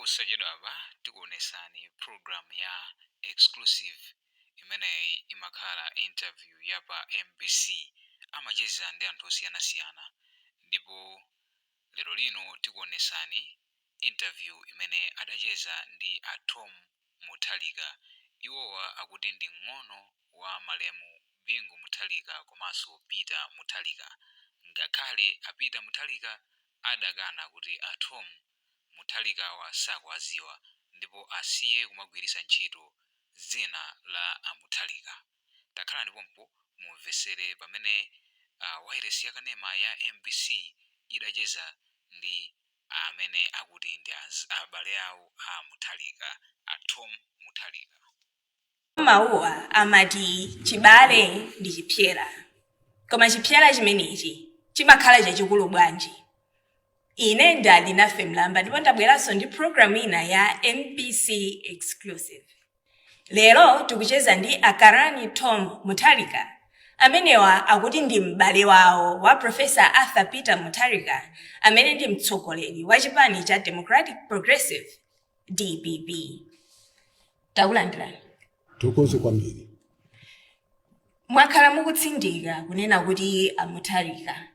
Posachedwapa tikuonesani program ya Exclusive. Imeneyi imakhala interview ya pa MBC, amacheza ndi anthu osiyanasiyana, ndipo lero lino tikuonesani interview imene adacheza ndi a Thom Mutharika. Iwowa akuti ndi mng'ono wa malemu Bingu Mutharika komanso Peter Mutharika, ngakhale a Peter Mutharika adakana kuti a Thom Mutharikawa sakuwadziwa ndipo asiye kumagwiritsa ntchito dzina la a Mutharika. Takhalani pompo mumvetsere pamene wailesi yakanema ya MBC idacheza ndi amene akuti ndi abale awo a Mutharika, a Thom Mutharika. Mawuwa amati chibale ndi chipsera, koma chipsera chimenechi chimakhala chachikulu bwanji? Ine ndi Alinafe Mlamba ndipo ndabweranso ndi programu ina ya MBC Exclusive. Lero tikucheza ndi a Karani Thom Mutharika. Amenewa akuti ndi m'bale wawo wa Professor Arthur Peter Mutharika, amene ndi mtsogoleri wa chipani cha Democratic Progressive, DPP. Takulandirani. Thokoze kwambiri. Mwakhala mukutsindika kunena kuti a Mutharika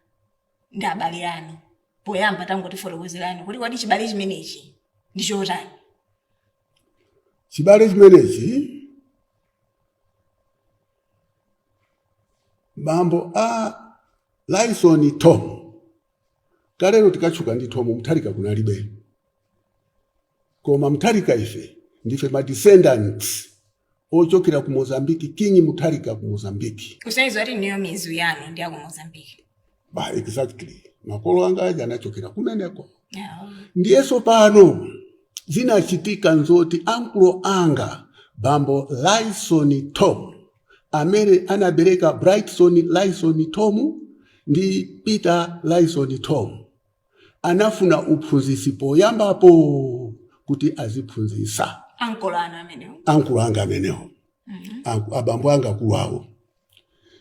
ndi abale anu. Poyamba tangotifotokozerani kuti kodi chibale chimenechi ndi chotani? Chibale chimenechi, bambo a Lyson Thom, kalero tikatchuka ndi Thom Mutharika kunalibe, koma Mutharika ife ndife ma descendants ochokera ku Mozambique, King Mutharika ku Mozambique. Kusonyeza kuti niyo mizu yanu ndi aku Mozambique. Ba exactly, makolo anga aja anachokera kumeneko. Ndiyeso pano zinachitika nzoti ankulo anga, bambo Lyson Thom, amene anabereka Brightson Lyson Thom ndi Peter Lyson Thom, anafuna uphunzitsi poyambapo kuti aziphunzitsa. Ankolo anu amenewo? Ankolo anga amenewo. Abambo anga akulu awo.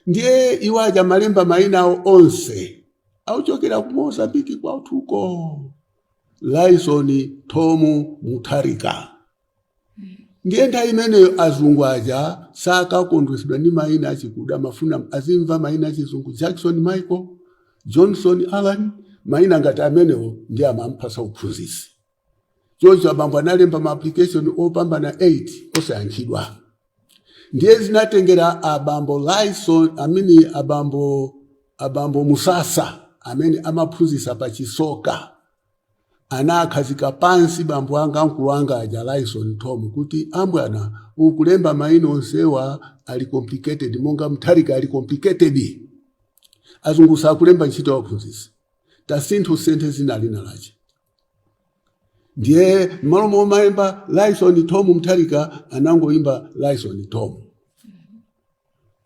Ndiye iwo aja malemba mayina awo onse auchokera ku Mozambiki kwathuko, Lyson Thom Mutharika. Ndiye nthawi imeneyo azungu aja sakakondwesedwa ndi mayina achikuda, amafuna azimva mayina achizungu, Jackson Michael, Johnson Alan, mayina ngati amenewo ndiye amampasa uphunzitsi. Choncho abambo analemba ma application opambana 8 osayankhidwa. Ndiye zinatengera abambo Lyson amene abambo Musasa amene amaphunzitsa pa Chisoka, anakhazika pansi bambo anga, ankulu anga aja, Lyson Thom, kuti ambwana, ukulemba mayina onsewa ali complicated, monga Mutharika ali complicated, azungu sakulemba ntchito ya uphunzitsi, tasintha usinthe zina lina lache. Ndiye m'malo momayimba Lyson Thom Mutharika, anangoyimba Lyson Thom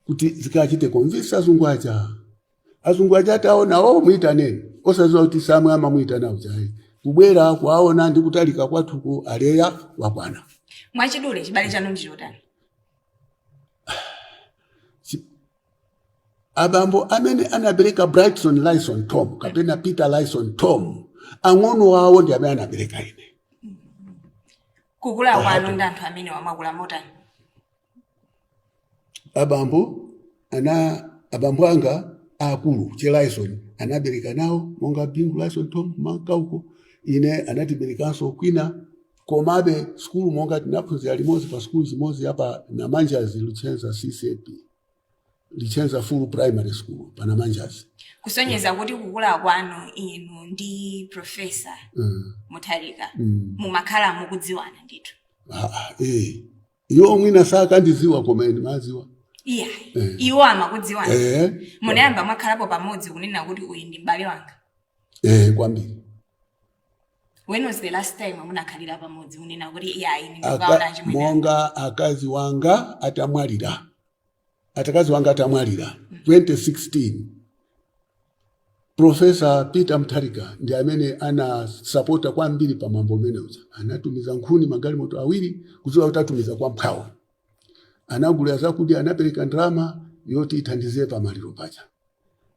kuti zikachite convince azungu aja. Azungu aja ataona, "O, muitaneni," osadziwa kuti samwe amamuyitana ujayi, kubwera kuwaona ndi kutalika kwathuku, aleya wakwana. Mwachidule, chibale chanu ndi chotani? Abambo amene anabereka Brightson Lyson Thom kapena Peter Lyson Thom, ang'ono awo ndi amene anabereka ine. Kukula kwanu ndi anthu amene wamakula motani? Abambo anga akulu che Lyson anabereka nawo monga Bingu Lyson Thom mankauko, ine anatiberekanso kwina, komabe sukulu monga tinaphunzira limodzi pa sukulu chimodzi yapa Namanjazi, Luchenza CCAP, Luchenza Full Primary School pa Namanjazi. Kusonyeza kuti kukula kwanu inu ndi Professor Mutharika mumakhala mukudziwana ndithu. Ah, ah, eh. Iwo mwina sakandidziwa koma ine madziwa. Iya, iwo amakudziwana? Eh. Munayamba mwakhalapo pamodzi kunena kuti uyu ndi m'bale wanga? Eh, kwambiri. When was the last time munakhalira pamodzi kunena kuti iya, ine ndikukaona chimwene? Monga akazi wanga atamwalira, atakazi wanga atamwalira 2016, Professor Peter Mutharika ndi amene anasapota kwambiri pa mwambo umene uja. Anatumiza nkhuni magalimoto awiri, kudziwa kuti atumiza kwa mphwawo, anagula zakudya, anapereka ndalama yoti ithandize pa maliro paja.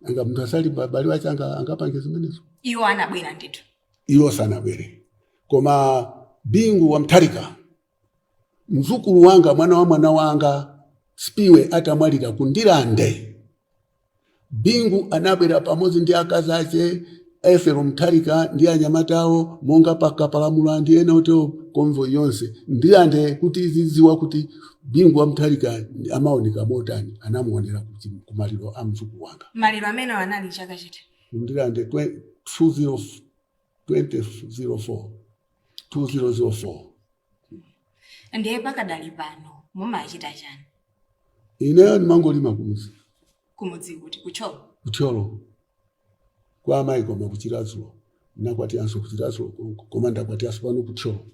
Anga munthu asali m'bale wache angapange zimenezo? Iwo anabwera ndithu? Iwo sanabwere, koma Bingu wa Mutharika, mzukulu wanga, mwana wa mwana wanga Spiwe atamwalira ku Ndirande, Bingu anabwera pamodzi ndi akazi ache Ethel Mutharika ndi anyamatawo monga pakapalamula ndi ena otero, convoy yonse Ndirande, kuti izidziwa kuti Bingu wa Mutharika amaoneka motani. Anamuonera kumaliro a mzukulu wanga. Maliro amene anali chaka chiti? Ku Ndirande 20 2004, 2004. Ndiye pakadali pano mumachita chani? Ineyo ndimangolima kumuzi. Kumudzi kuti? Kuthyolo? Kuthyolo kwa amayi, koma kuChiradzulu nakwatiranso, kuChiradzulu konko, koma ndakwatiranso pano kuthyolo.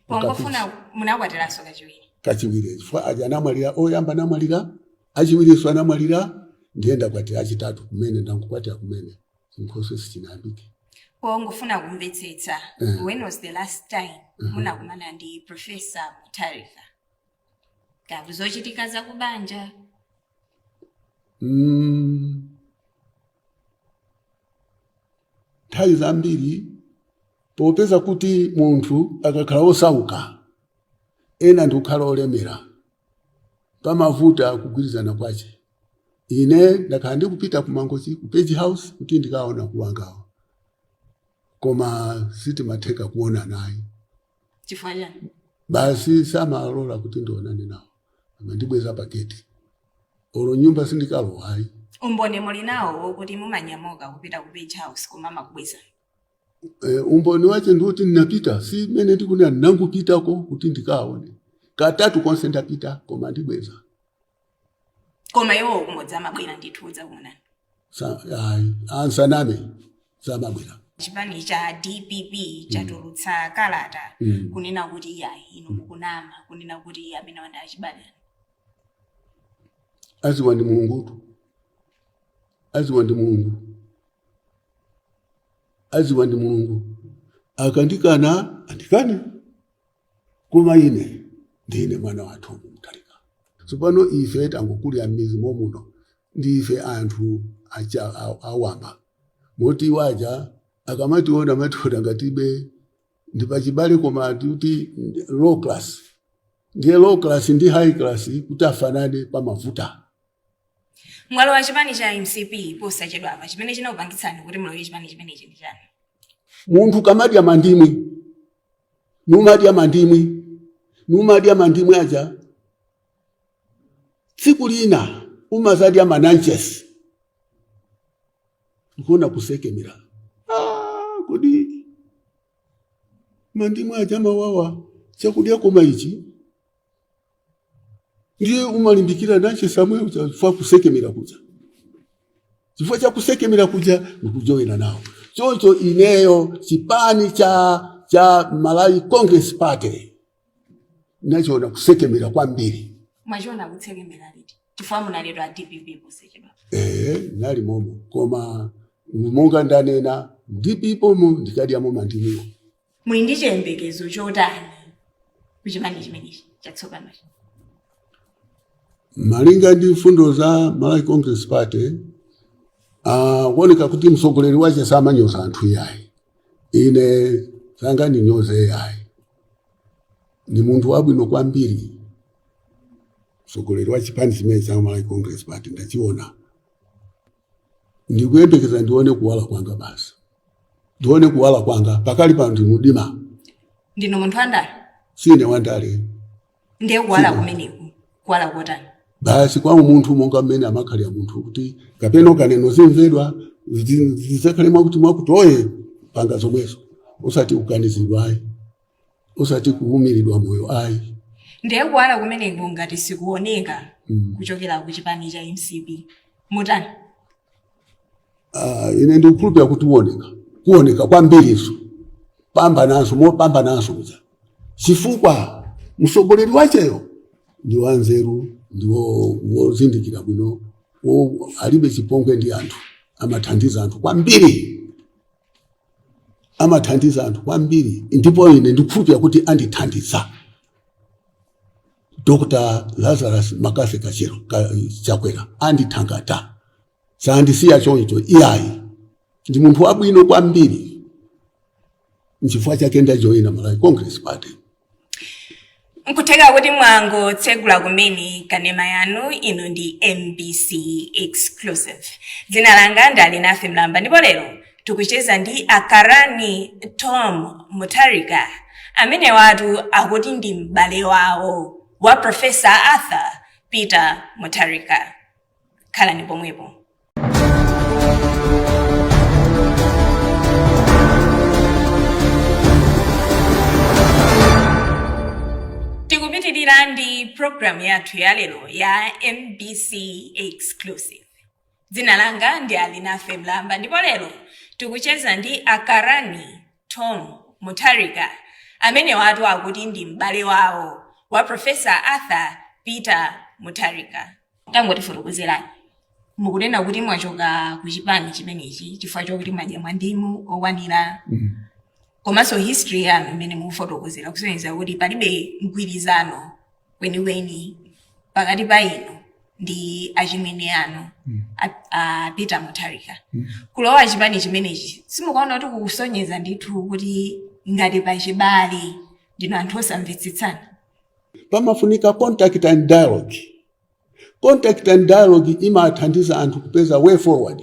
Pongofuna, munakwatiranso kachiwiri? Kachiwiri, chifukwa aja anamwalira, oyamba anamwalira, achiwirinso anamwalira, ndiye ndakwatira achitatu kumene, ndangokwatira kumene, chinkhoswe sichinayambike. Pongofuna kumvetsetsa, when was the last time munakumana ndi Professor Mutharika kabu zochitika zakubanja? Nthawi zambiri, popeza kuti munthu akakhala osauka, ena ndi kukhala olemera, pamavuta kugwirizana kwache. Ine ndakhala ndikupita ku Mangochi, ku Page House, kuti ndikaona kuwangawo, koma sitimatheka kuona naye. Chifukwa chani? Basi, samalola kuti ndionane nawo, amandibweza paketi, olo nyumba sindikalowa ayi. Umboni muli nawo wokuti mumanyamuka kupita ku Page House koma amakubweza? Umboni wache ndiwoti ndinapita, si mene ndikunena, ndinangopitako kuti ndikaone katatu konse ndapita, koma ndibweza. Koma iwo kumudzi amabwera ndithu kudzakuonani? Ayi, ansaname, samabwera. Chipani cha DPP chatulutsa kalata kunena kuti iyayi, inu mukunama kunena kuti amene wanda achibale. Aziwa ndi Mulungutu, aziwa ndi Mulungu, aziwa ndi Mulungu. Akandikana andikane, koma ine ndine mwana wathu Mutharika. Tsopano ife tangokulira m'mizi momuno, ndife anthu awamba, moti waja akamationa amationa ngatibe ndi pachibale, koma kuti low class, ndiye low class ndi high class kuti afanane pamavuta. Mwalowa chipani cha MCP posachedwapa. Chimene chinakupangitsani kuti mulowe chipani chimenechi ndi chani? Munthu kamadya mandimwi, numadya mandimwi, numadya mandimwi aja, tsiku lina umazadya mananches, ndikuona kusekemera. Ah, kodi mandimwi aja mawawa chakudya koma ichi? Ndiye umalimbikira nache samwe chifukwa kusekemera kuja, chifukwa cha kusekemera kuja ndikujoyina nawo. Choncho ineyo chipani cha Malawi Congress Party nachiona kusekemera kwambiri. Mwachiona kutsekemera liti? Chifukwa munaledwa DPP posachedwa. Nali momo, koma monga ndanena, ndipipomo ndikadyamo mandimiwo. Muli ndi chiyembekezo chotani kuchipani chimenechi chatsopanochi? Malinga ndi mfundo za Malawi Congress Party, kuoneka kuti mtsogoleri wache samanyoza anthu iyayi. Ine sangandinyoze iyayi, ni munthu wabwino kwambiri mtsogoleri wa chipani chimene cha Malawi Congress Party. Ndachiona, ndikuyembekeza ndione kuwala kwanga basi, ndione kuwala kwanga. Pakali pano ndi mdima. Ndinu munthu wandale? Sine wandale. Ndiye kuwala kumeneku kuwala kotani? Basi, kwa munthu monga mmene amakhalira munthu, kuti kapena ukaneno zimvedwa, zizakhale mwakuti mwakuti oye panga zomwezo, usati kukanizidwa ayi, usati kuwumiridwa moyo ayi. Ndiye kuwala kumeneku ngati sikuoneka kuchokera ku chipani cha MCP, mutani? Ine ndikukhulupirira kuti kuoneka, kuoneka kwambiriso, pambananso, mopambananso kuja, chifukwa mtsogoleri wacheyo ndi wanzeru, ndi wozindikira bwino, alibe chipongwe ndi anthu, amathandiza anthu kwambiri, amathandiza anthu kwambiri. Ndipo ine ndikukhulupirira kuti andithandiza Dr Lazarus McCarthy Kachero Chakwera, andithangata, sandisiya choncho iyayi. Ndi munthu wabwino kwambiri. Nchifukwa chake ndajoyina Malawi Congress Party. Nkutheka kuti mwangotsegula kumene kanema yanu, ino ndi MBC Exclusive. Dzina langa ndi Alinafe Mlamba ndipo lero tikucheza ndi Akarani Tom Mutharika, amene watu akuti ndi m'bale wawo wa Professor Arthur Peter Mutharika. Khalani pomwepo. Tikupitirira ndi programu yathu ya lero ya MBC Exclusive. Dzina langa ndi Alinafe Mlamba ndipo lero tikucheza ndi Akarani Tom Mutharika, amene watu akuti ndi m'bale wawo wa Professor Arthur Peter Mutharika. Tangotifotokozerani, mukunena kuti mwachoka ku chipani chimenechi chifukwa chokuti mwadya mwandimu okwanira, komanso history yanu imene mukufotokozera kusonyeza kuti palibe mgwirizano weniweni pakati pa inu ndi achimwene anu a Peter Mutharika. Kulowa chipani chimenechi simukuona kuti kukusonyeza ndithu kuti ngati pachibale ndinu anthu osamvetsetsana? Pamafunika contact and dialogue. Contact and dialogue imathandiza anthu kupeza way forward.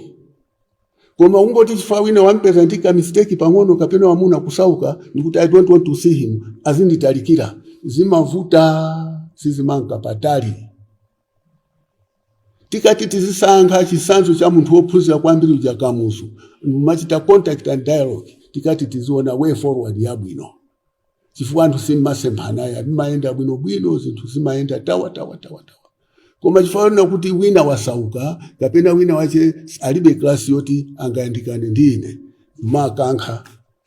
Koma ungoti chifukwa wina wampeza ndi ka mistake pang'ono kapena wamuna kusauka, ndikuti I don't want to see him, azinditalikira, zimavuta, sizimanka patali. Tikati tizisankha chitsanzo cha munthu wophunzira kwambiri uja Kamuzu, mumachita contact and dialogue, tikati tiziona way forward yabwino, chifukwa anthu simmasemphana ya mmayenda bwinobwino, zinthu zimayenda tawa tawa tawa tawa. Koma chifukwa chonena kuti wina wasauka kapena wina wache alibe klasi yoti angayandikane ndi ine, makankha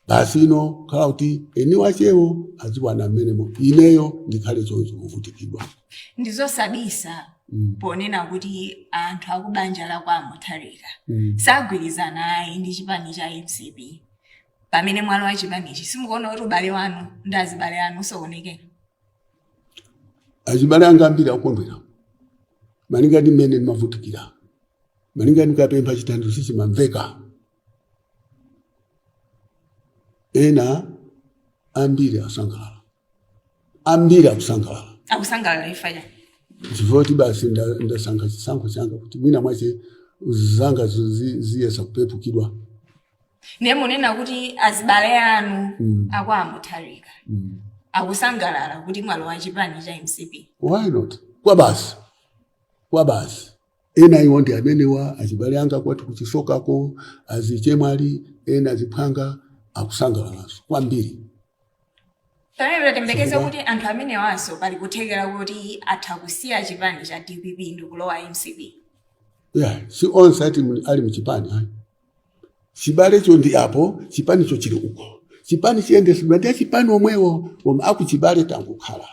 basi, ino khala kuti eni wachewo aziwana mmenemo, ineyo ndikhale choncho kuvutikidwa. Ndizosabisa ponena kuti anthu akubanja la kwa Mutharika sagwirizana ayi ndi chipani cha MCP. Pamene mwalowa chipanichi, simukuona kuti ubale wanu ndi azibale anu usokonekera? Achibale anga ambiri akukondwera malinga ndi mmene ndimavutikira, malinga ndikapempha chithandizo sichimamveka. Ena ambiri asangalala, ambiri akusangalala. Akusangalala chifukwa chani? Chifukwa kuti basi ndasankha chisankho changa kuti mwina mwache zanga ziyesa kupepukidwa. Ndiye munena kuti azibale anu akwa Mutharika akusangalala kuti mwalowa chipani cha MCP? Why not? Kwa basi, kwa basi. Ena iwo ndi amenewa achibale anga kwathu kuchisokako, azichemwali ena, aziphwanga akusangalalanso kwambiri. Pamene tatembekeza kuti anthu amenewanso pali kuthekera kuti atha kusiya chipani cha DPP ndi kulowa MCP? Yeah, si onse ati ali muchipani ayi. Chibalecho ndi apo, chipanicho chili uko. Chipani chiyendesedwa ndi achipani omwewo, koma akuchibale tangokhala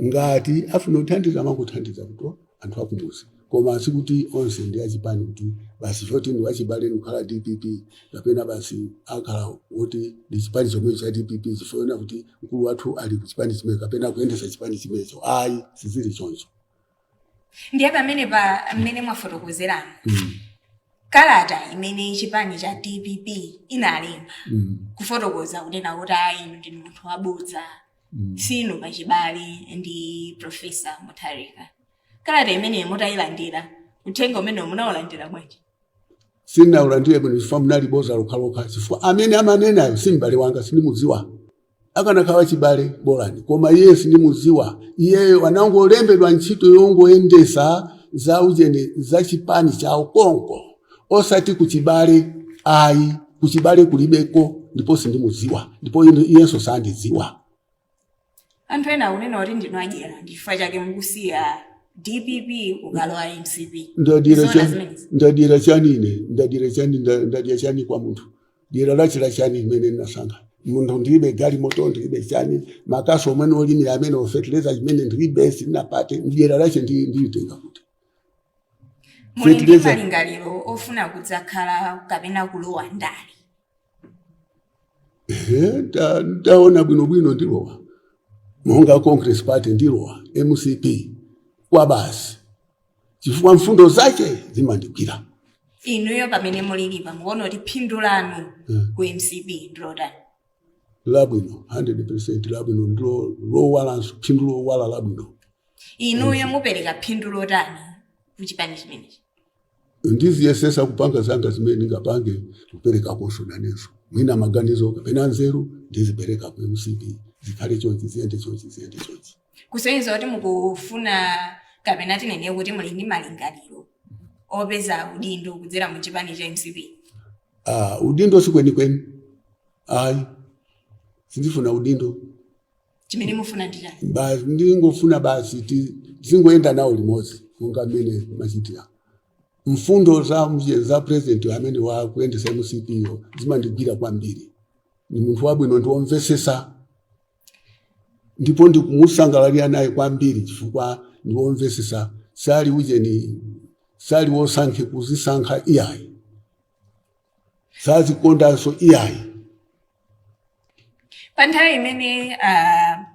ngati afuna kuthandiza, amakuthandiza kuti anthu akumuzi, koma sikuti onse ndi achipani kuti basi choti ndi wachibale ndikukhala DPP kapena basi akhala woti ndi chipani chomwecho cha DPP chifukwa kuti mkulu wathu ali ku chipani chimene kapena kuyendesa chipani chimenecho. Ayi, sizili choncho. Ndiye pamene pa mmene mwafotokozeramo, kalata imene chipani cha DPP inalemba kufotokoza kunena kuti ayi, inu ndinu munthu wabodza, sinu pachibale ndi Professor Mutharika, kalata imeneyi mutayilandira, uthenga umene munawulandira bwanji? Sindinaulandire bwino chifukwa munali boza lokhalokha, chifukwa amene amanenayo si m'bale wanga, sindimudziwa. Akanakhala chibale bolani, koma iye sindimudziwa. Iyeyo anangolembedwa ntchito yongoyendesa za ujene za chipani chawo konko, osati kuchibale ayi. Kuchibale kulibeko, ndipo sindimudziwa, ndipo iyenso sandidziwa. Anthu ena akunena kuti ndinu adyera, ndi chifukwa chake mukusiya DPP kukalowa MCP. Ndadyera Zoona chani? zimenezi? Ndadyera chani ine? Ndadyera chani? Ndadya chani kwa munthu? Dyera lachira chani imene ndinasankha munthu? Ndilibe galimoto, ndilibe chani, makaso omwe olimira amene ofetereza chimene ndilibe, sindinapate. Dyera lache ndilitenga kuti? Muli ndi Fertilizer. malingaliro ofuna kudzakhala kapena kulowa ndale? Ehe, ndaona bwinobwino ndilowa monga Congress Party, ndilowa MCP kwa basi, chifukwa mfundo zache zimandigwira. Inuyo pamene mulilipa, mukuona kuti phindu lanu ku MCP ndilotani? Labwino 100% labwino, ndilo lowalanso, phindu lowala labwino. Inuyo mupereka phindu lotani kuchipani chimenechi? Ndiziyesesa kupanga zanga zimene ndingapange, kuperekakonso nanenso mwina maganizo kapena nzeru, ndizipereka ku MCP, zikhale chonchi, ziyende chonchi, ziyende chonchi. Kusonyeza kuti mukufuna, kapena tinene kuti muli ndi malingaliro opeza udindo kudzera mu chipani cha MCP? Ah, udindo sikwenikweni ayi, sindifuna udindo. Chimene mufuna ndi chani? Basi, ndingofuna basi tizingoyenda nawo limodzi monga mmene machitira. Mfundo za president amene wakuyendesa MCP yo zimandigwira kwambiri. Ni munthu wabwino, ndiwomvesesa, ndipo ndikumusangalalira naye kwambiri chifukwa ndiwomvesesa. Sali ujeni, sali wosankhe kuzisankha iyayi, sazikondanso iyayi. Pa nthawi imene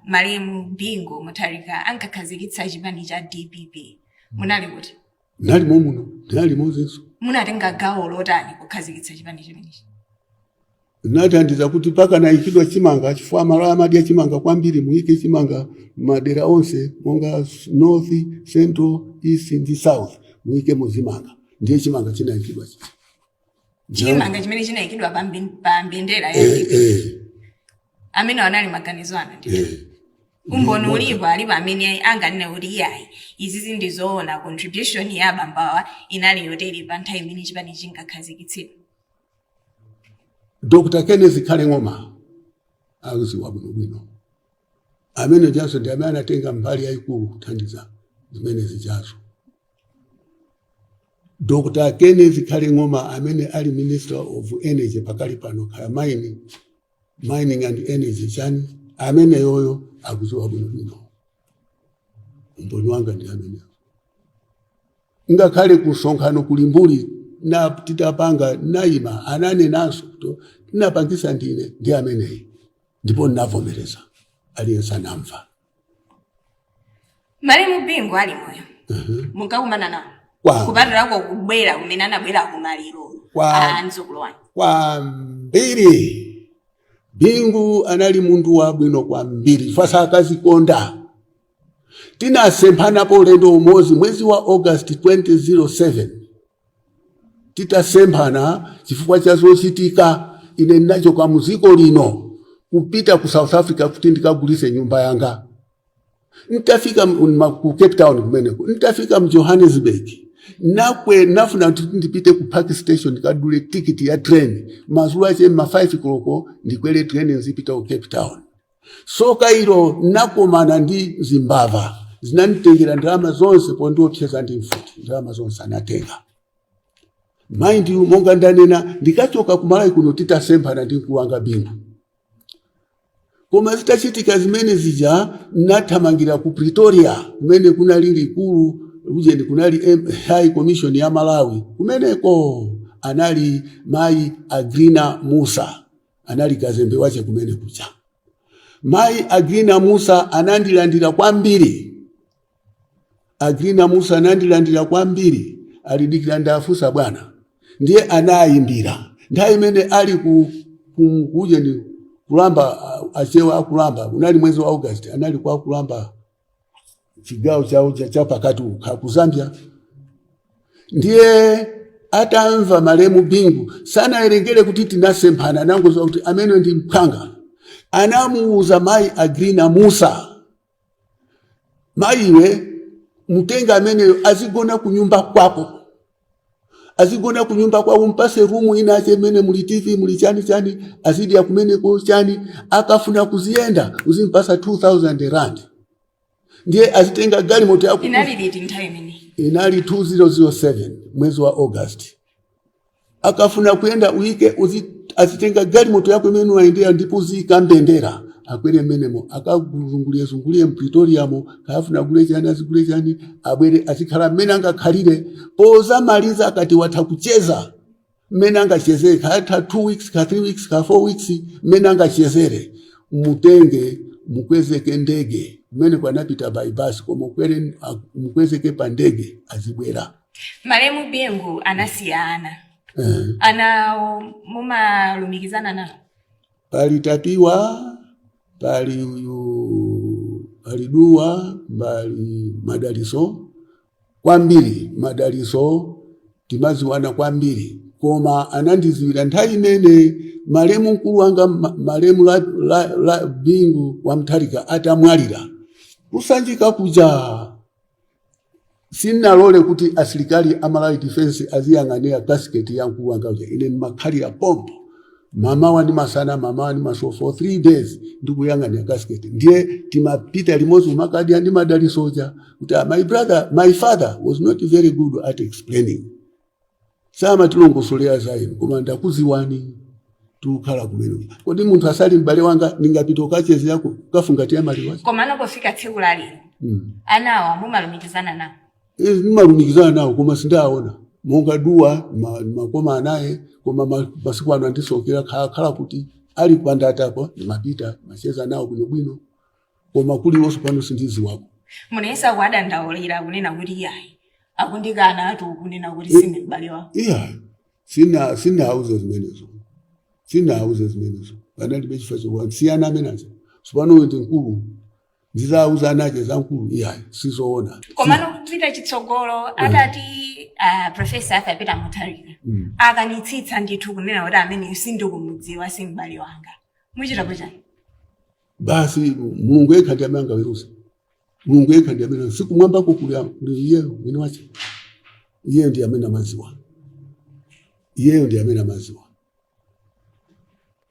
malemu Bingu Mutharika ankakhazikitsa chipani cha DPP, munali kuti? Nalimo muno, ndinali mozenso. Munatenga gawo lotani kukhazikitsa chipani chimenechi? Nathandiza kuti pakanayikidwa chimanga, chifukwa malo amadya chimanga kwambiri, muyike chimanga madera onse monga north, central, east ndi south, muyike muzimanga. Ndiye chimanga chinayikidwa chicha. Chimanga chimene chinayikidwa pa mbendera ya DPP? Eh. Amene anali maganizo anu ndi umboni ulipo? Alipo amene anganene kuti iyayi, izizi ndizoona, contribution ya abambawa inali yotere pa nthawi imene chipani chinkakhazikitsidwa? Dr Kenneth Khale Ng'oma akuziwa bwinobwino. Amene janso ndi amene anatenga mbali yayikulu kuthandiza zimene zichazo. Dr Kenneth Khale Ng'oma amene ali Minister of Energy pakali pano, kaya mining and energy chani, amene yoyo akuziwa bwinobwino. Umboni wanga ndi ameneyo. Ngakhale kusonkhano kulimbuli na titapanga naima, ananenanso kuti tinapangisa ndine ndi ameneyi, ndipo ndinavomereza, aliyense anamva. Malemu Bingu ali moyo, munkakumana nawo? Kupatulako kubwera kumene anabwera kumaliro a mdzukulu wanu. Kwambiri. Bingu anali munthu wabwino kwambiri, fasa akazikonda. Tinasemphanapo ulendo umodzi mwezi wa August 2007. Titasemphana chifukwa cha zochitika, ine ndinachoka muziko lino kupita ku South Africa kuti ndikagulise nyumba yanga. Ntafika ku Cape Town kumeneko, ntafika mu Johannesburg, nakwe nafuna kuti ndipite ku Park Station ndikadule tikiti ya train madzulo ache ma 5 koloko, ndikwere train nzipita ku Cape Town. Soka ilo, nakomana ndi zimbava, zinanditengera ndalama zonse pondiopseza ndi mfuti. Ndalama zonse anatenga. Mind you, monga ndanena, ndikachoka kumalawi kuno titasemphana ndi mkulu wanga Bingu. Koma zitachitika zimene zija, nathamangira ku Pretoria kumene kunali likulu ujeni, kunali High Commission ya Malawi kumeneko. Anali mayi Agrina Musa, anali kazembe wache kumene kuja. Mayi Agrina Musa anandilandira kwambiri. Agrina Musa anandilandira kwambiri. Alidikira ndafusa bwana, ndiye anayimbira nthawi imene ali ku kuje ni kulamba, achewa akulamba. Unali mwezi wa August, anali kwa kulamba chigawo chawo cha pakati ukha ku Zambia. Ndiye atamva malemu Bingu, sanawerengere kuti tinasemphana, anangoziwa kuti amene ndi mphanga. Anamuuza mayi Agrina Musa, "Mayiwe, mutenga ameneyo azigona kunyumba kwako, azigona kunyumba kwako, mpase room inache mene muli TV, muli chani chani, azidya kumeneko chani. Akafuna kuziyenda uzimpasa 2000 rand, ndiye azitenga galimoto yako." Inali liti nthawi imeneyi? Inali 2007 mwezi wa August. "Akafuna kuyenda uyike azitenga galimoto yako imene unayendera, ndipo uziyika mbendera, akwere mmenemo, akazungulie zungulie mPretoriamo, kayafuna gule chani azigule chani, abwere azikhala mmene angakhalire. Pozamaliza akati watha kucheza mmene angachezere, kayatha 2 weeks, ka 3 weeks, ka 4 weeks, mmene angachezere, mutenge mukwezeke ndege." Kumene kwanapita by bus, koma ukwere mukwezeke pa ndege azibwera. Malemu Bingu anasiya ana. Anawo mumalumikizana nawo? Pali Tapiwa, pali uyu, pali Duwa, pali Madaliso. Kwambiri Madaliso timaziwana kwambiri, koma anandiziwira nthawi imene malemu mkulu wanga malemu la Bingu wa Mutharika atamwalira kusanjika kuja. Sinalole kuti asilikali a Malawi Defense aziyang'anira casket ya mkulu wanga uja. Ine ndimakhalira pompo mamawa ndi masana, mamawa ndi masana, for 3 days ndikuyang'anira casket. Ndiye timapita limodzi umakadya ndi Madalisoja kuti, "Ah, my brother, my father was not very good at explaining, samatilongosolera za inu, koma ndakuziwani tikukhala kumene. Kodi munthu asali m'bale wanga ndingapita ukachezerako kafungatia maliro ache?" Komano pofika tsiku la lero, anawa mumalumikizana nawo? Ndimalumikizana nawo, koma sindaona. Monga Duwa, makoma anaye, koma masiku ano andisokera khala kuti ali pandatapo, ndimapita macheza nawo bwinobwino, koma kuliwonso pano sindiziwako. Munayesa kuwadandaulira kunena kuti iyayi, akundikana atu, kunena kuti sine m'bale wawo? Iya, sinauze zimenezo, sinauze zimenezo. Panalibe chifukwa chokuwa siyana amene aja. Sopano uyu ndi mkulu, ndizauza anache za mkulu? Iya, sizoona. Komano kupita chitsogolo, atati Professor Arthur Peter Mutharika akanitsitsa ndithu kunena kuti amene sindikumudziwa, si m'bale wanga, muchitapo chani? Basi, Mulungu yekha ndi amene angaweruza. Mulungu yekha ndi amene sikumwambako kuli iyeyo mwini wache. Iyeyo ndi amene amaziwa, iyeyo ndi amene amaziwa.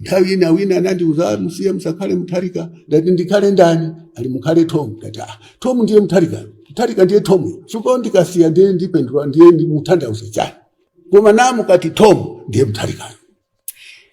Nthawi ina wina anandiuza, "Ah, musiye, musakhale Mutharika." Ndati, "Ndikhale ndani?" Ali, "Mukhale Tom." Ndati, "Ah, Tom ndiye Mutharika, Mutharika ndiye Tom. Suko ndikasiya ndiye ndipendula, ndiye ndimutanthauze chani? Koma namukati Tom ndiye Mutharikayo,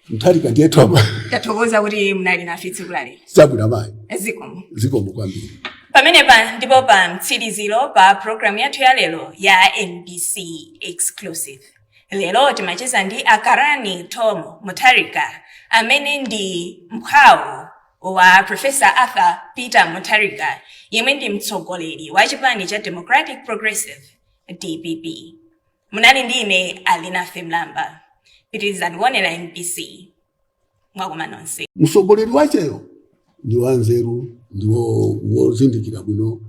Mutharika ndiye Tom." Tathokoza kuti munali nafe tsiku la lero. Zabwino mayi. Zikomo. Zikomo kwambiri. Pamenepa ndipo pa mtsiriziro pa programu yathu ya lero ya MBC Exclusive. Lero timacheza ndi Akarani Tom Mutharika, amene ndi mphwawo wa Professor Arthur Peter Mutharika, yemwe ndi mtsogoleri wa chipani cha Democratic Progressive, DPP. Munali ndi ine Alinafe Mlamba. Pitirizani kuonera MBC. Mwakoma nonse. Mtsogoleri wacheyo ndi wanzeru, ndi wozindikira bwino,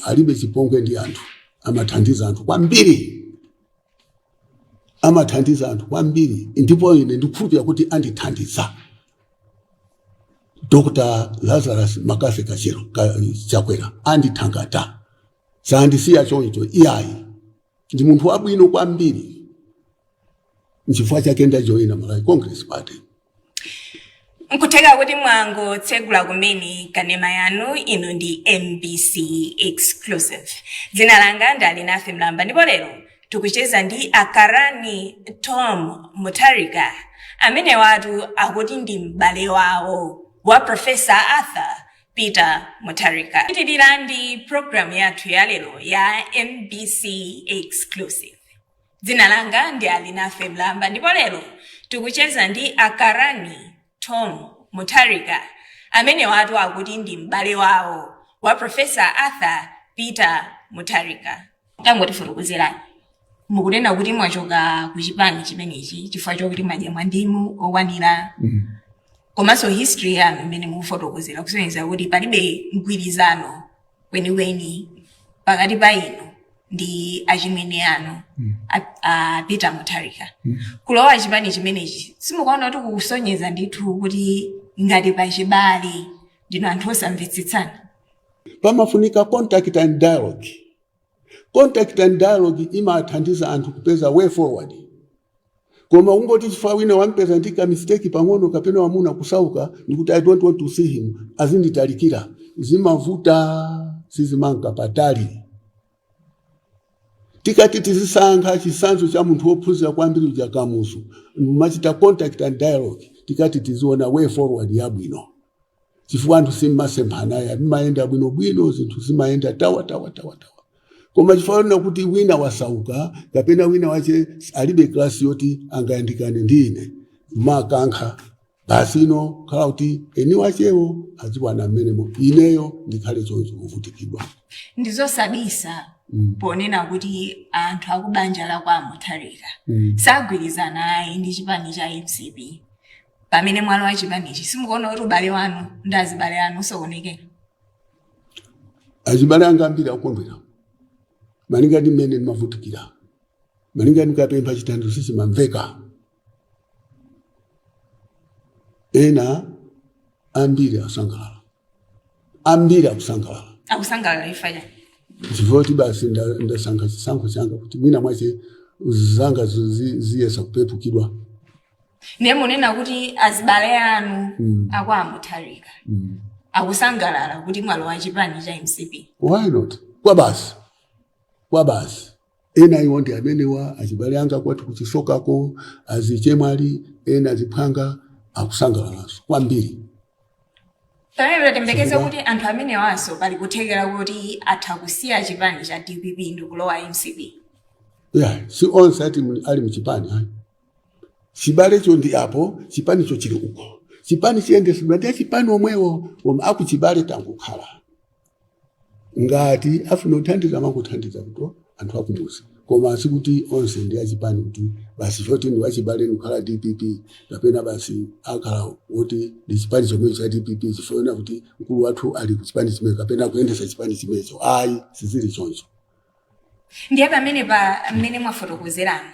alibe chipongwe ndi anthu, amathandiza anthu kwambiri, amathandiza anthu kwambiri. Ndipo ine ndikukhulupirira kuti andithandiza Dr Lazarus McCarthy Kachero Chakwera, andithangata, sandisiya choncho iyayi. Ndi munthu wabwino kwambiri, nchifukwa chake ndajoyina Malawi Congress Party. Nkutheka kuti mwangotsegula kumene kanema yanu, ino ndi MBC Exclusive. Dzina langa ndi Alinafe Mlamba, ndipo lero tikucheza ndi Akarani Tom Mutharika, amene watu akuti ndi m'bale wawo wa Professor Arthur Peter Mutharika. Pitirira ndi programu yathu ya lero ya MBC Exclusive. Dzina langa ndi Alinafe Mlamba, ndipo lero tikucheza ndi Akarani Tom Mutharika, amene watu akuti ndi m'bale wawo wa Professor Arthur Peter Mutharika. Tangotifotokozerani, mukunena kuti mwachoka ku chipani chimenechi chifukwa chokuti mwadya mwandimu okwanira, komanso history yanu imene mukufotokozera kusonyeza kuti palibe mgwirizano kwenikweni pakati pa inu ndi achimwene anu a Peter Mutharika. Kulowa chipani chimenechi, simukuona kuti kukusonyeza ndithu kuti ngati pachibale ndinu anthu osamvetsetsana? Pamafunika contact and dialogue. Contact and dialogue imathandiza anthu kupeza way forward. Koma ungoti chifukwa wina wampeza ndi ka mistake pang'ono, kapena wamuna kusauka, ndikuti, "I don't want to see him, azinditalikira," zimavuta, sizimanka patali. Tikati tizisankha chisanzo cha munthu wophunzira kwambiri uja Kamuzu, machita contact and dialogue, tikati tiziona way forward yabwino, chifukwa anthu simmasemphana, mmayenda bwinobwino, zinthu zimayenda tawa tawa tawa tawa. Koma chifukwa kuti wina wasauka, kapena wina wache alibe class yoti angayandikane ndi ine, makankha basi. Ino khala kuti eni wachewo adziwana mmenemo, ineyo ndikhale choncho kuvutikidwa. Ndizosabisa ponena kuti anthu akubanja la kwa Mutharika sagwirizana ayi ndi chipani cha MCP. Pamene mwalowa chipanichi, simukuona kuti ubale wanu ndi azibale anu usokonekera? Achibale anga ambiri akukondwera malinga ndi mmene ndimavutikira, malinga ndikapempha chithandizo sichimamveka. Ena ambiri asangalala, ambiri akusangalala. Akusangalala chifukwa chani? Chifukwa kuti basi ndasankha chisankho changa kuti mwina mwache zanga ziyesa kupepukidwa. Ndiye munena kuti azibale anu akwa Mutharika akusangalala kuti mwalowa chipani cha MCP? Why not? Kwa basi, kwa basi. Ena iwo ndi amenewa achibale anga kwathu kuchisokako, azichemwali ena, aziphwanga akusangalalanso kwambiri. Pamene tatembekeza Chifukwa- kuti anthu amenewanso pali kuthekera kuti atha kusiya chipani cha DPP ndi kulowa MCP? Yeah, si onse ati ali mchipani ayi. Chibalecho ndi apo, chipanicho chili uko. Chipani chiyendesedwa ndi achipani omwewo, koma akuchibale tangokhala ngati afuna kuthandiza, amangothandiza kuti anthu akumuzi, koma sikuti onse ndi achipani kuti basi choti ndi wachibale ndikukhala DPP kapena basi akhala woti ndi chipani chomwecho cha DPP chifukwa kuti mkulu wathu ali ku chipani chimenecho kapena kuyendesa chipani chimenecho. Ayi, sizili choncho. Ndiye pamene pa mmene mwafotokozeramo,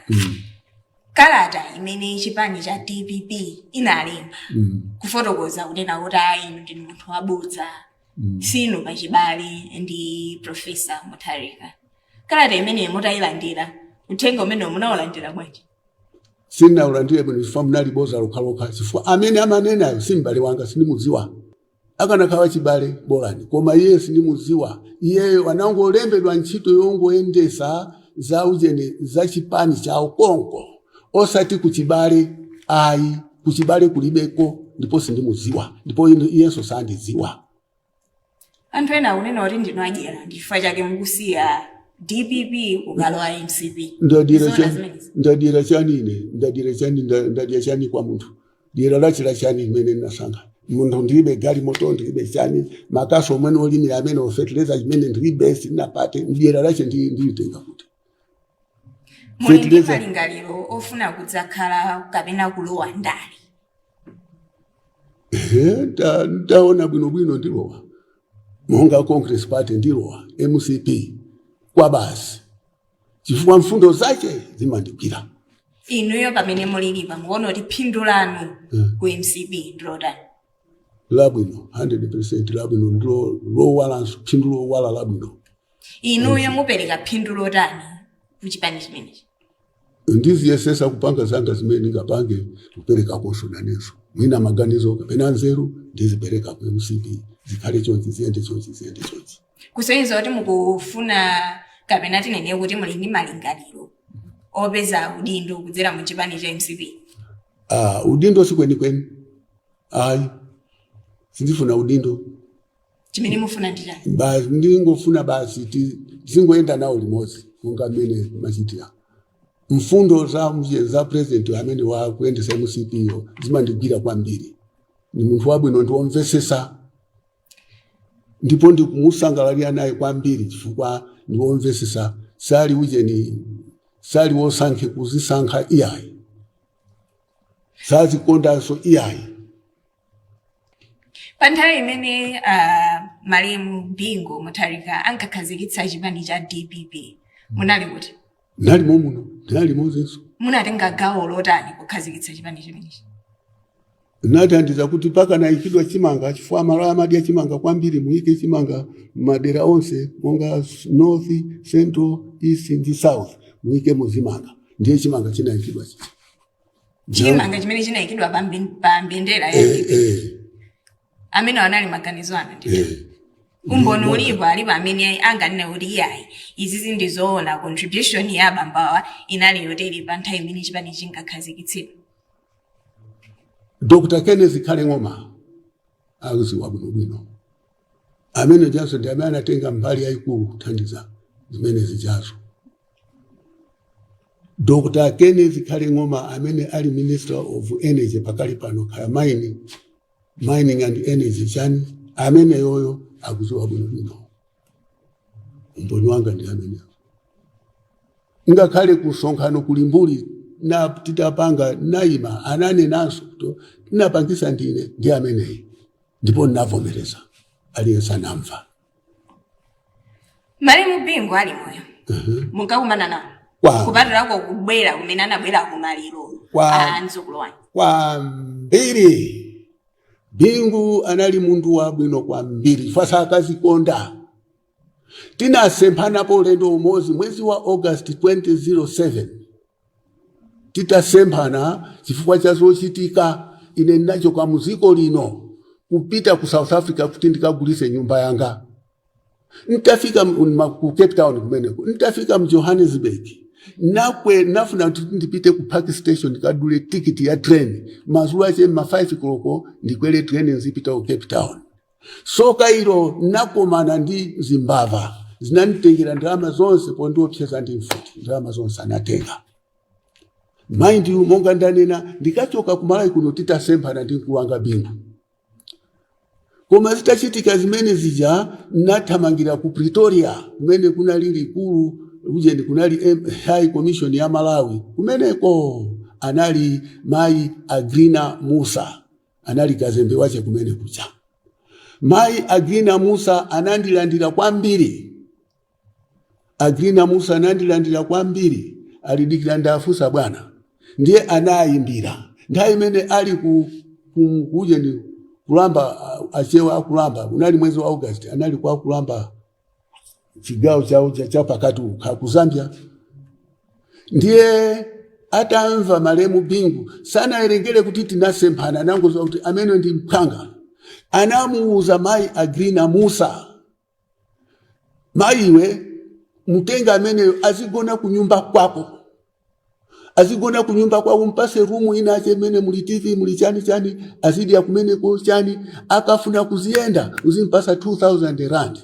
kalata imene chipani cha DPP inalemba kufotokoza kunena kuti ayi, inu ndinu munthu wabodza, sinu pachibale ndi Professor Mutharika, kalata imeneyi mutayilandira, uthenga umenewo munawulandira bwanji? Sindinaulandire bwino chifukwa munali boza lokhalokha, chifukwa amene amanenayo si m'bale wanga, sindimudziwa. Akanakhala chibale bolani, koma iye sindimudziwa. Iyeyo anangolembedwa ntchito yongoyendesa za ujeni za chipani chawo konko, osati kuchibale ayi. Kuchibale kulibeko, ndipo sindimudziwa, ndipo iyenso sandidziwa. Anthu ena akunena kuti ndinu adyera, ndi chifukwa chake mukusiya DPP kukalowa MCP. Ndadyera Zoona chani? zimenezi? Ndadyera chani ine? Ndadyera chani? Ndadya chani kwa munthu? Dyera lachira chani imene ndinasankha munthu? Ndilibe galimoto, ndilibe chani, makaso omwene olimira amene ofetereza chimene ndilibe, sindinapate. Dyera lache ndilitenga kuti? Muli ndi Fertilizer. malingaliro ofuna kudzakhala kapena kulowa ndale? Ehe, ndaona bwinobwino ndilowa monga Congress Party, ndilowa MCP kwa basi, chifukwa mfundo zache zimandigwira. Inuyo pamene mulilipa, mukuona kuti phindu lanu ku MCP ndilotani? Labwino, 100% labwino, ndilo lowalanso, phindu lowala labwino. Inuyo mupereka phindu lotani ku chipani chimenechi? Ndiziyesesa kupanga zanga zimene ndingapange, kupereka konso nanenso mwina maganizo kapena nzeru ndizipereka ku MCP, zikhale chonchi, ziyende chonchi, ziyende chonchi. Kusonyeza kuti mukufuna, kapena tinene kuti muli ndi malingaliro opeza udindo kudzera mu chipani cha MCP? Ah, udindo sikwenikweni ayi, sindifuna udindo. Chimene mufuna ndi chani? Basi, ndingofuna basi tizingoyenda nawo limodzi monga mmene machitira. Mfundo za president amene wakuyendesa MCP yo zimandigwira kwambiri. Ni munthu wabwino, ndi womvesesa, ndipo ndikumusangalalira naye kwambiri chifukwa ndi womvesesa. Sali ujeni, sali wosankhe kuzisankha iyayi, sazikondanso iyayi. Pa nthawi imene malemu Bingu Mutharika ankakhazikitsa chipani cha DPP, munali kuti? Ndalimo muno, ndinali limodzinso. Munatenga gawo lotani kukhazikitsa chipani chimenechi? Nathandiza kuti pakanayikidwa chimanga, chifukwa malo amadya chimanga kwambiri, muyike chimanga madera onse monga north, central, east ndi south, muyike muzimanga. Ndiye chimanga chinayikidwa chicha. Chimanga chimene chinayikidwa pa mbendera ya DPP? Eh. Amene anali maganizo anu ndi Eh. Umboni ulipo? Alipo amene anganene kuti iyayi, izizi ndizoona, contribution ya abambawa inali yotere pa nthawi imene chipani chinkakhazikitsidwa? Dr Kenneth Khale Ng'oma akuziwa bwinobwino. Amene jaso ndi amene anatenga mbali yayikulu kuthandiza zimene zijazo. Dr Kenneth Khale Ng'oma amene ali Minister of Energy pakali pano, kaya mining and energy chani, amene yoyo akuziwa bwinobwino. Umboni wanga ndi ameneyo. Ngakhale kusonkhano kuli mbuli na titapanga naima ananenanso kuti tinapangisa ndine ndi ameneyi, ndipo ndinavomereza, aliyense anamva. Malemu Bingu ali moyo, munkakumana nawo? Kupatulako kubwera kumene anabwera kumaliro a mdzukulu wanu. Kwambiri. Bingu anali munthu wabwino kwambiri, chifukwa sakazikonda. Tinasemphanapo ulendo umodzi mwezi wa August 2007. Titasemphana chifukwa cha zochitika, ine ndinachoka muziko lino kupita ku South Africa kuti ndikagulise nyumba yanga. Ntafika ku Cape Town kumeneko, ntafika mu Johannesburg, nakwe nafuna kuti ndipite ku Park Station ndikadule tikiti ya train madzulo ache ma 5 koloko, ndikwere train nzipita ku Cape Town. Soka ilo, nakomana ndi zimbava, zinanditengera ndalama zonse pondiopseza ndi mfuti. Ndalama zonse anatenga. Mind you, monga ndanena, ndikachoka kumalawi kuno titasemphana ndi mkulu wanga Bingu. Koma zitachitika zimene zija, nathamangira ku Pretoria kumene kunali likulu ujeni, kunali High Commission ya Malawi kumeneko. Anali mayi Agrina Musa, anali kazembe wache kumene kuja. Mayi Agrina Musa anandilandira kwambiri. Agrina Musa anandilandira kwambiri. Alidikira ndafusa bwana, ndiye anayimbira nthawi imene ali ku kujeni kulamba, achewa akulamba. Unali mwezi wa August, anali kwa kulamba chigawo chawo cha pakati uku ku Zambia. Ndiye atamva malemu Bingu, sanawerengere kuti tinasemphana, anangoziwa kuti amene ndi mphanga. Anamuuza mayi Agrina Musa, "Mayiwe, mutenga ameneyo azigona kunyumba kwako, azigona kunyumba kwako. Mpase room inache mene muli TV, muli chani chani, azidya kumeneko chani. Akafuna kuziyenda uzimpasa 2000 rand,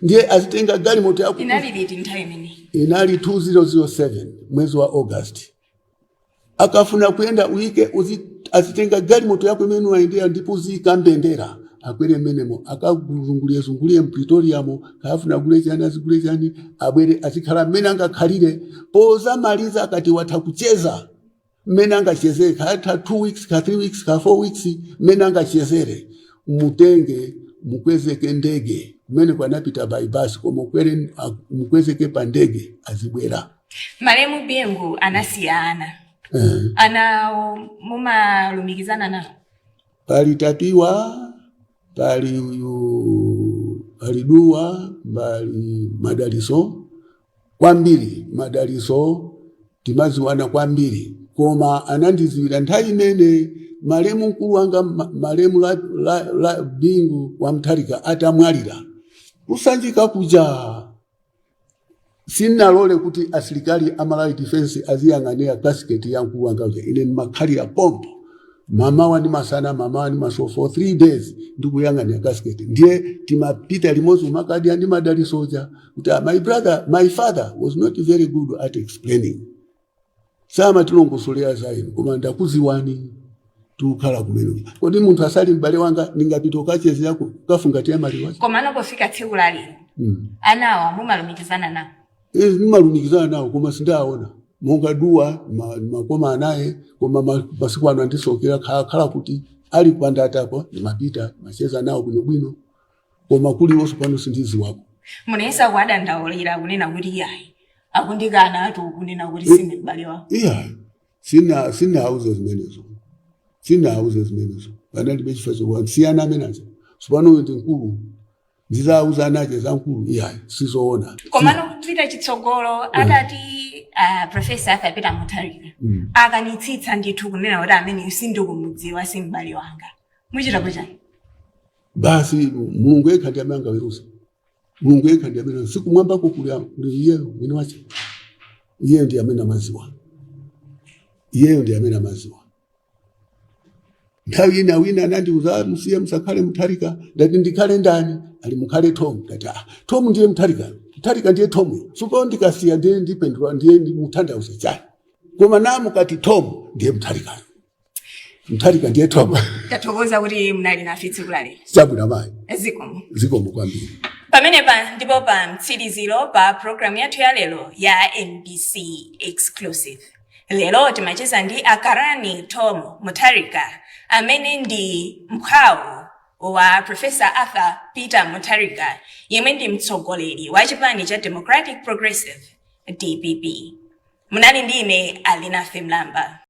ndiye azitenga galimoto yako." Inali liti nthawi imeneyi? Inali 2007 mwezi wa August. "Akafuna kuyenda uyike azitenga galimoto yako imene wayendera, ndipo uziyika mbendera, akwere mmenemo, akazungulie zungulie mPretoriamo. Kaafuna gule chani, azigule chani, abwere, azikhala mmene angakhalire. Pozamaliza, akati watha kucheza mmene angachezere, katha 2 weeks, ka 3 weeks, ka 4 weeks, mmene angachezere, mutenge mukwezeke ndege." Kumene kwanapita by bus, koma ukwere mukwezeke pa ndege, azibwera. Malemu Bingu anasiya ana. Anawo mumalumikizana nawo? Pali Tapiwa, pali uyu, pali Duwa, pali Madaliso. Kwambiri Madaliso timaziwana kwambiri, koma anandiziwira nthawi imene malemu mkulu wanga malemu la Bingu wa Mutharika atamwalira kusanjika kuja. Sinalole kuti asilikali a Malawi Defense aziyang'anira casket ya mkulu wanga uja. Ine ndimakhalira pompo mamawa ndi masana, mamawa ndi masana, for 3 days ndikuyang'anira casket. Ndiye timapita limodzi umakadya ndi Madalisoja kuti, "Ah, my brother, my father was not very good at explaining, samatilongosolera za inu, koma ndakuziwani tikukhala kumene. Kodi munthu asali m'bale wanga ndingapita ukachezera kukafungatira maliro ache?" Komano pofika tsiku la lero, anawa mumalumikizana nawo? Ndimalumikizana nawo, koma sindaona. Monga Duwa, makoma anaye, koma masiku ano andisokera khala kuti ali kupandatako, ndimapita macheza nawo bwinobwino, koma kuliwonso pano sindiziwako. Munayesa kuwadandaulira kunena kuti iyayi, akundikana atu, kunena kuti sine m'bale wawo? Iya, sinauze zimenezo, sinauze zimenezo. Panalibe chifukwa chokuwa siyana amene aja. Sopano uyu ndi mkulu, ndizauza anache za mkulu? Iya, sizoona. Komano kupita chitsogolo, atati Professor Arthur Peter Mutharika akanitsitsa ndithu kunena kuti amene sindikumudziwa, si m'bale wanga, muchitapo chani? Basi, Mulungu yekha ndi amene angaweruza. Mulungu yekha ndi amene sikumwambako kuli iyeyo mwini wache. Iyeyo ndi amene amaziwa, iyeyo ndi amene amaziwa. Nthawi ina wina anandiuza, "Ah, musiye, musakhale Mutharika." Ndati, "Ndikhale ndani?" Ali, "Mukhale Tom." Ndati, "Ah, Tom ndiye Mutharika, Mutharika ndiye Tom. Supo ndikasiya ndiye ndipendula, ndiye mutanthauza chani? Koma namukati Tom ndiye Mutharikayo, Mutharika ndiye Tom." Tathokoza kuti munali nafe tsiku la lero. Chabwino mayi. Zikomo. Zikomo kwambiri. Pamenepa ndipo pa mtsiriziro pa programu yathu ya lero ya MBC Exclusive. Lero timacheza ndi Akarani Tom Mutharika, amene ndi mphwawo wa Professor Arthur Peter Mutharika, yemwe ndi mtsogoleri wa chipani cha Democratic Progressive, DPP. Munali ndine Alinafe Mlamba.